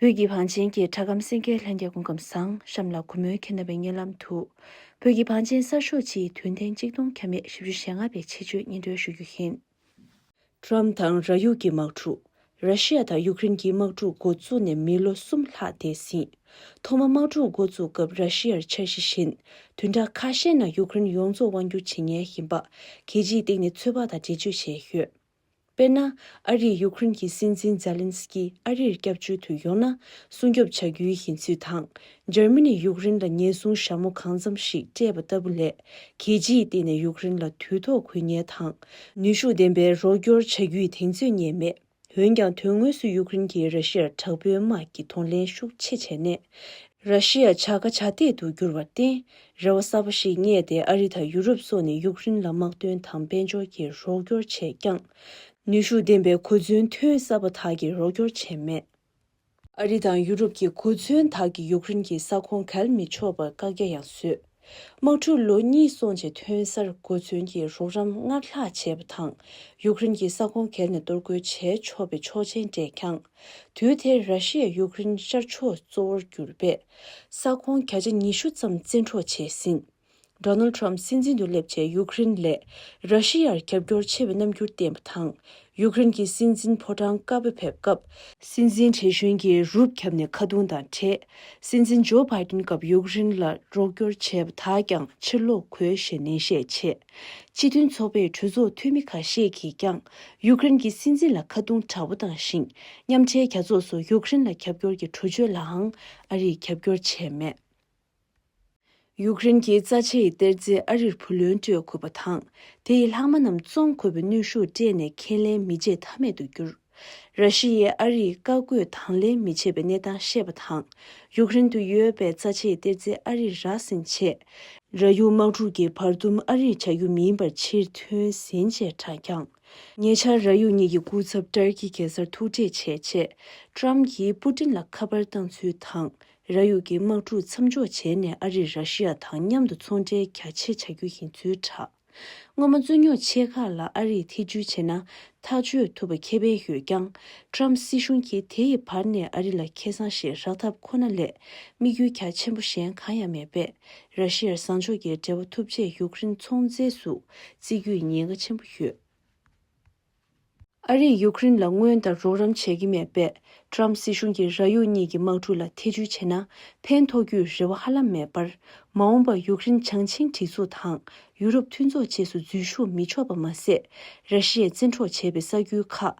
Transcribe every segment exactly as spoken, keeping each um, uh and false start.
བོད་ཀྱི་བང་ཆེན་གྱི་སྒྲ་སྒམ་གསན་མཁན་ལྷན་རྒྱས་སྐུ་ཁམས་བཟང་། གཤམ་ལ་གུས་མོས་ཁྱེད་རྣམ་པའི་སྙན་ལམ་དུ། བོད་ཀྱི་བང་ཆེན་གསར་ཤོག་སྤྱིའི་དུས་སྟོན་གཅིག་སྟོང་ཁྱབ་མེད་བཞི་བཅུ་ཞེ་ལྔ་པའི་ཆེད་བརྗོད་སྙན་སྒྲོན་ཞུ་རྒྱུ་ཡིན། ཀྲམ་དང་ར་ཡུག་གི་དམག་འཁྲུག་ར་ཤི་ཡ་དང་ཡུཀ་རེན་གྱི་དམག་འཁྲུག་འགོ་བཙུགས་ནས་མི་ལོ་གསུམ་ལྷག་འདས་ཟིན། ཐོག་མ་དམག་འཁྲུག་འགོ་བཙུགས་སྐབས་ར་ཤི་ཡར་འཆར་གཞི་བཞིན། བདུན་ཕྲག་ཁ་ཤས་ནང་ཡུཀ་རེན་ཡོངས་རྫོགས་དབང་སྒྱུར་བྱེད་མཁན་ཡིན་པ། རྒྱལ་སྤྱིའི་སྟེང་ནས་ཚོད་དཔག་དང་འགྲེལ་བརྗོད་བྱས་ཡོད། དཔེར་ན། ཨ་རིས་ཡུཀ་རེན་གྱི་སྲིད་འཛིན་ཛེ་ལན་སི་ཀི་ཨ་རིར་སྐྱབས་བཅོལ་དུ་ཡོང་ན། སྲུང་སྐྱོབ་བྱ་རྒྱུའི་ཡིན་ཚུལ་དང་། འཇར་མ་ནིས་ཡུཀ་རེན་ལ་ཉེན་སྲུང་ཞྭ་མོ་གང་འཚམ་ཞིག་སྤྲད་པ་ལྟ་བུ་ལས། རྒྱལ་སྤྱིའི་སྟེང་ནས་ཡུཀ་རེན་ལ་དུས་ཐོག་གུས་ཉེས་དང་། ནུས་ཤུགས་ལྡན་པའི་རོགས་སྐྱོར་བྱ་རྒྱུའི་གདེང་ཚོད་རྙེད་མེད། འོན་ཀྱང་དོན་དངོས་སུ་ཡུཀ་རེན་གྱིས་ར་ཤི་ཡར་དྲག་པོའི་དམག་གི་གདོང་ལེན་ཤུགས་ཆེ་བྱས་ནས། ར་ཤི་ཡ་བྱ་དཀའ་བྱ་གཏད་དུ་གྱུར་བར་བརྟེན། རེ་བ་གསར་པ་ཞིག་རྙེད་དེ་ཨ་རི་དང་ཡུ་རོབ་སོགས་ནས་ཡུཀ་རེན་ལ་དམག་དོན་དང་དཔལ་འབྱོར་གྱི་རོགས་སྐྱོར་བྱས་ཀྱང་། ནུས་ཤུགས་ལྡན་པའི་གོ་མཚོན་ཐོན་གསར་པ་དག་གིས་རོགས་སྐྱོར་བྱས་མེད། ཨ་རི་དང་ཡུ་རོབ་ཀྱི་གོ་མཚོན་དག་གིས་ཡུཀ་རེན་གྱི་ས་ཁོངས་བརྒལ་མི་ཆོག་པར་བཀག་རྒྱ་ཡང་བཟོས། དམག་འཁྲུག་ལོ་གཉིས་སོང་རྗེས་ཐོན་གསར་གོ་མཚོན་གྱིས་རོགས་རམ་སྔར་ལྷག་བྱས་པ་དང་། ཡུཀ་རེན་གྱི་ས་ཁོངས་བརྒལ་ནས་གཏོར་རྒོལ་བྱས་ཆོག་པའི་ཆོག་མཆན་སྤྲད་ཀྱང་། དུས་དེར་ར་ཤི་ཡས་ཡུཀ་རེན་ཤར་ཕྱོགས་གཙོ་བོར་གྱུར་པའི་ས་ཁོངས་བརྒྱ་ཆ་ཉི་ཤུ་ཙམ་བཙན་འཕྲོག་བྱས་ཟིན། ཌོ་ནལ་ཊམ་སྲིད་འཛིན་དུ་སླེབས་རྗེས་ཡུཀ་རེན་ལས་ར་ཤི་ཡར་རྒྱབ་སྐྱོར་ཆེ་བའི་རྣམ་འགྱུར་བསྟན་པ་དང་། ཡུཀ་རེན་གྱི་སྲིད་འཛིན་ཕོ་བྲང་དཀར་པོ་ཕེབས་སྐབས། སྲིད་འཛིན་གྲོས་གཞོན་གྱིས་རུབ་བརྒྱབ་ནས་ཁ་རྡུང་དང་འཕྲད། སྲིད་འཛིན་ཇོ་བྷའི་ཌེན་སྐབས་ཡུཀ་རེན་ལ་རོགས་སྐྱོར་བྱས་པ་དག་ཀྱང་ཕྱིར་སློག་དགོས་ཞེས་ནན་བཤད་བྱས། སྤྱི་མཐུན་ཚོགས་པའི་གྲོས་ཚོགས་འཐུས་མི་ཁ་ཤས་ཀྱིས་ཀྱང་ཡུཀ་རེན་གྱི་སྲིད་འཛིན་ལ་ཁ་རྡུང་དྲག་པོ་བཏང་ཞིང་། མཉམ་འབྲེལ་རྒྱལ་ཚོགས་སུ་ཡུཀ་རེན་ལ་རྒྱབ་སྐྱོར་གྱི་གྲོས་ཆོད་ལའང་ཨ་རིས་རྒྱབ་སྐྱོར་བྱས་མེད། ཡུཀ་རེན་གྱི་རྩ་ཆེའི་གཏེར་རྫས་ཨ་རིར་བུ་ལོན་སྤྲོད་དགོས་པ་དང་། དེ་ཡི་ལྷག་མ་རྣམས་བཙོང་དགོས་པའི་གནོན་ཤུགས་སྤྲད་ནས་ཁས་ལེན་མི་བྱེད་ཐབས་མེད་དུ་གྱུར། ར་ཤི་ཡས་ཨ་རིས་བཀའ་བཀོད་དང་ལེན་མི་བྱེད་པའི་གནས་སྟངས་བཤད་པ་དང་། ཡུཀ་རེན་དུ་ཡོད་པའི་རྩ་ཆེའི་གཏེར་རྫས་ཨ་རིར་རག་ཟིན་ཆེད། ར་ཡུག་དམག་འཁྲུག་གི་བར་འདུམ་ཨ་རིར་བྱ་རྒྱུ་མིན་པར་ཕྱིར་ཐོན་ཟིན་ཅེས་གྲགས་ཀྱང་། ཉེ་ཆར་ར་ཡུག་གཉིས་ཀྱི་སྐུ་ཚབ་ཏར་ཀི་གེ་སར་ཐུག་འཕྲད་བྱས་རྗེས། ཀྲམ་གྱིས་པུ་ཏིན་ལ་ཁ་པར་བཏང་ཚུལ་དང་། ར་ཡུག་གི་དམག་འཁྲུག་མཚམས་འཇོག་བྱས་ནས་ཨ་རིས་ར་ཤི་ཡ་དང་མཉམ་དུ་ཚོང་འབྲེལ་རྒྱ་ཆེ་བྱ་རྒྱུ་ཡིན་ཚུལ་གྲགས། སྔོན་མ་རྩོད་རྙོག་ཆེ་ཁག་ལ་ཨ་རིས་ཐེ་ཇུས་བྱས་ན་ཐག་གཅོད་ཐུབ་པའི་ཁེ་ཕན་ཡོད་ཀྱང་། ཀྲམ་སྲིད་གཞུང་གིས་དེ་ཡི་བར་ནས་ཨ་རི་ལ་ཁེ་བཟང་ཞིག་རག་ཐབས་ཁོ་ན་ལས་དམིགས་ཡུལ་རྒྱ་ཆེན་པོ་གཞན་གང་ཡང་མེད་པས། ར་ཤི་ཡར་བཟང་ཕྱོགས་ཀྱི་འབྲེལ་བ་ཐུབ་ཆེད་ཡུཀ་རེན་ཚོང་རྫས་སུ་བརྩི་རྒྱུའི་ཉེན་ཁ་ཆེན་པོ་ཡོད། ཨ་རིས་ཡུཀ་རེན་ལ་སྔོན་ལྟར་རོགས་རམ་བྱེད་ཀྱི་མེད་པས། ཀྲམ་སྲིད་གཞུང་གིས་ར་ཡུག་གཉིས་ཀྱི་དམག་འཁྲུག་ལ་ཐེ་ཇུས་བྱས་ན་ཕན་ཐོགས་རྒྱུའི་རེ་བ་ཧ་ལམ་མེད་པར། མ་འོངས་པར་ཡུཀ་རེན་བྱང་ཆིངས་སྒྲིག་འཛུགས་དང་ཡུ་རོབ་མཐུན་ཚོགས་བཅས་སུ་འཛུལ་ཞུགས་མི་ཆོག་པ་མ་ཟད། ར་ཤི་ཡས་བཙན་འཕྲོག་བྱས་པའི་ས་ཁུལ་ཁག་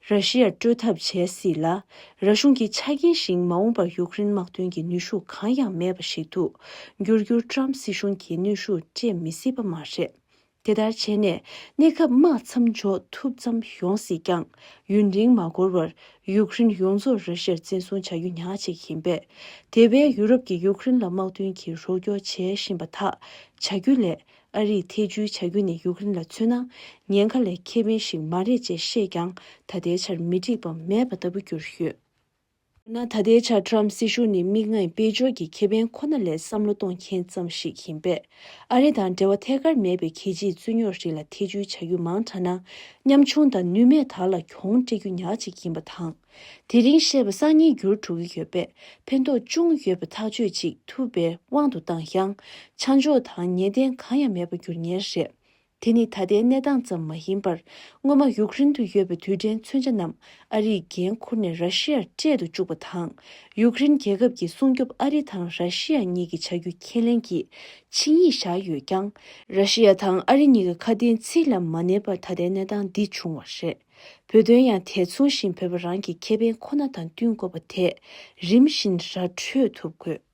ར་ཤི་ཡར་སྤྲོད་ཐབས་བྱས་སྲིད་ལ། ར་གཞུང་གི་ཆ་རྐྱེན་བཞིན་མ་འོངས་པར་ཡུཀ་རེན་དམག་དོན་གྱི་ནུས་ཤུགས་གང་ཡང་མེད་པ་ཞིག་ཏུ་འགྱུར་རྒྱུར་ཀྲམ་སྲིད་གཞུང་གིས་གནོན་ཤུགས་སྤྲད་མི་སྲིད་པ་མ་རེད། དེ་ལྟར་བྱས་ནས་གནས་སྐབས་དམག་མཚམས་འཇོག་ཐུབ་ཙམ་ཡོང་སྲིད་ཀྱང་། ཡུན་རིང་མ་འགོར་བར་ཡུཀ་རེན་ཡོངས་རྫོགས་ར་ཤི་ཡར་བཙན་བཟུང་བྱ་རྒྱུ་ཉག་གཅིག་ཡིན་པས། དེ་བས་ཡུ་རོབ་ཀྱིས་ཡུཀ་རེན་ལ་དམག་དོན་གྱི་རོགས་སྐྱོར་བྱེད་བཞིན་པ་དག་བྱ་རྒྱུ་ལས། ཨ་རིས་ཐེ་ཇུས་བྱ་རྒྱུ་ནི་ཡུཀ་རེན་ལ་མཚོན་ན་ཉེན་ཁ་ལས་ཁེ་ཕན་ཞིག་མ་རེད་ཅེས་བཤད་ཀྱང་། ད་ལྟའི་ཆར་མི་འགྲིག་པ་མེད་པ་ལྟ་བུ་གྱུར་ཡོད། ན་ད་ལྟའི་ཆར་ཀྲམ་སྲིད་གཞུང་ནི་མིག་སྔའི་དཔལ་འབྱོར་གྱི་ཁེ་ཕན་ཁོ་ན་ལས་བསམ་བློ་གཏོང་མཁན་ཙམ་ཞིག་ཡིན་པས། ཨ་རི་དང་འབྲེལ་བ་ཐད་ཀར་མེད་པའི་རྒྱལ་སྤྱིའི་རྩོད་རྙོག་རིགས་ལ་ཐེ་ཇུས་བྱ་རྒྱུ་མང་དྲགས་ན། ཉམ་ཆུང་དང་ནུས་མེད་དག་ལ་གྱོང་སྤྲད་རྒྱུ་ཉག་གཅིག་ཡིན་པ་དང་། དེ་རིང་བཤད་པ་སང་ཉིན་འགྱུར་འགྲོ་གི་ཡོད་པས། ཕན་ཐོགས་ཅུང་ཡོད་པའི་ཐག་གཅོད་ཅིག་ཐུབ་པའི་དབང་དུ་བཏང་ཡང་། ཆ་འཇོག་དང་ངེས་གཏན་གང་ཡང་མེད་པ་འགྱུར་ཉེན་རེད། དེ་ནི་ད་ལྟའི་གནས་སྟངས་ཙམ་མ་ཡིན་པར། སྔོན་མ་ཡུཀ་རེན་དུ་ཡོད་པའི་རྡུལ་ཕྲན་མཚོན་ཆ་རྣམས་ཨ་རིས་འགན་འཁུར་ནས་ར་ཤི་ཡར་སྤྲད་དུ་བཅུག་པ་དང་། ཡུཀ་རེན་རྒྱལ་ཁབ་ཀྱི་སྲུང་སྐྱོབ་ཨ་རི་དང་ར་ཤི་ཡ་གཉིས་ཀྱིས་བྱ་རྒྱུ་ཁས་ལེན་གྱིས་ཆིངས་ཡིག་བཞག་ཡོད་ཀྱང་། ར་ཤི་ཡ་དང་ཨ་རི་གཉིས་ཀྱི་ཁ་དན་ཚིག་ལ་མ་གནས་པར་ད་ལྟའི་གནས་སྟངས་འདི་བྱུང་བ་རེད། བོད་དོན་ཡང་དེ་མཚུངས་བཞིན་བོད་པ་རང་གི་ཁེ་ཕན་ཁོ་ན་དང་བསྟུན་དགོས་པ་དེ་རིམ་བཞིན་ར་འཕྲོད་ཐུབ་དགོས།